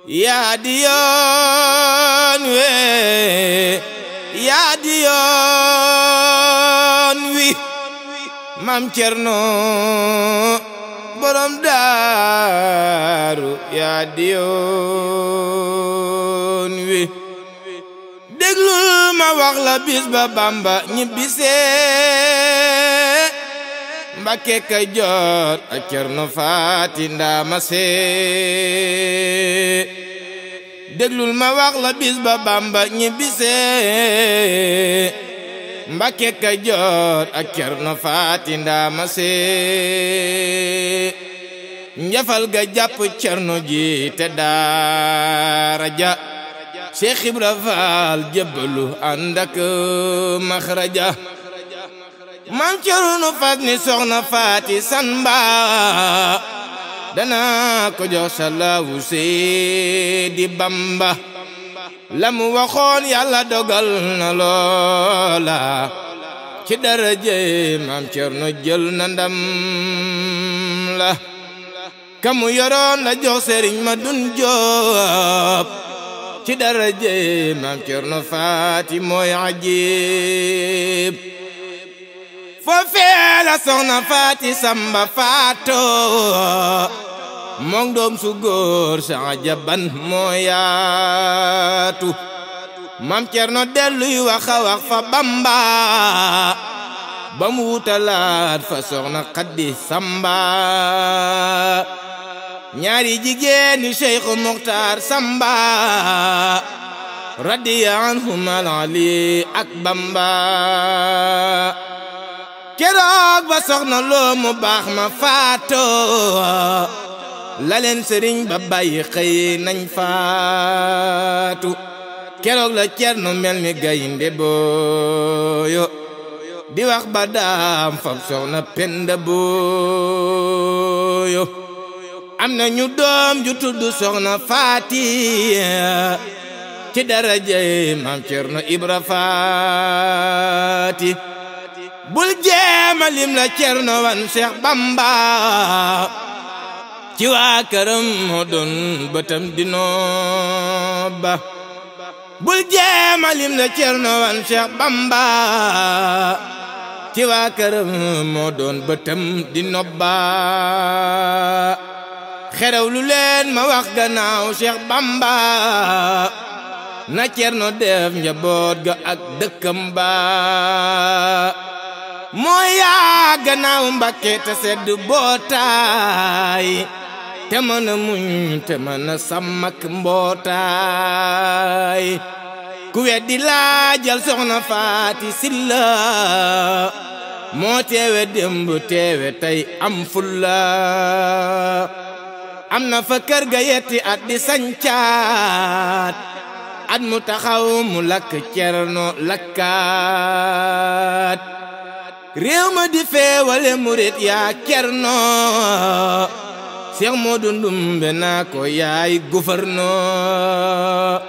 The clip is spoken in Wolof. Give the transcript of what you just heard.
yaa di yoon we yaa di yoon wi Maam Cerno borom daaru yaa di yoon wi déglul ma wax la bis ba Bamba ñibbisee Mbakke Kajoor ak Cerno Faati Ndaama see déglul ma wax la bis ba Bamba ñibbisee Mbakke Kajoor ak Cerno Faati Ndaama see njafal ga jàpp Cerno ji te daara ja Cheikh Ibra Faal jébbalu ànd ak maxraja Maam Cerno fas ni soxna Faati Samba dana ko jox salaawu Seydi Bamba la mu waxoon Yàlla dogal na loola ci daraje Maam Cerno jël na ndam la kamu yoroon la jox Sëriñ Madun Joob ci daraje Maam Cerno Faati mooy ajib foofee la soxna Faati Samba faato moom doom su góor sa jaban moo yaatu Maam Cerno delluy waxa wax fa Bamba ba mu wutalaat fa soxna Xadi Samba ñaari jigéen ni Cheikh Muxtaar Samba radiya anhum Ali ak Bamba keroog ba soxna loo mu baax ma faato la leen sëriñ ba bàyyi xëy nañ faatu keroog la Cerno mel ni gaynde booyo di wax ba daam fam soxna Penda booyo am na ñu doom ju tudd soxna Faati ci daraja Maam Cerno Ibra Faati bul jéema lim la Cerno wan Seex Bamba ci waa këram moo doon bëtam di nobba bul jéema lim la Cerno wan Seex Bamba ci waa këram moo doon bëtam di nobba xerew lu leen ma wax gannaaw Seex Bamba na Cerno def njaboot ga ak dëkkam ba mooy yaa gannaaw Mbakke te sedd bootaay te mën a muñ te mën a sàmm ak mbootaay ku weddi laajal soxna Faati Silla moo teewe démb teewe tey am fulla am na fa kër ga yetti at di sancaat at mu taxaw mu lakk Cerno lakkaat réew ma di feewale murit yaa Cerno Seex Moodu Ndumbe naa ko yaay gouverneur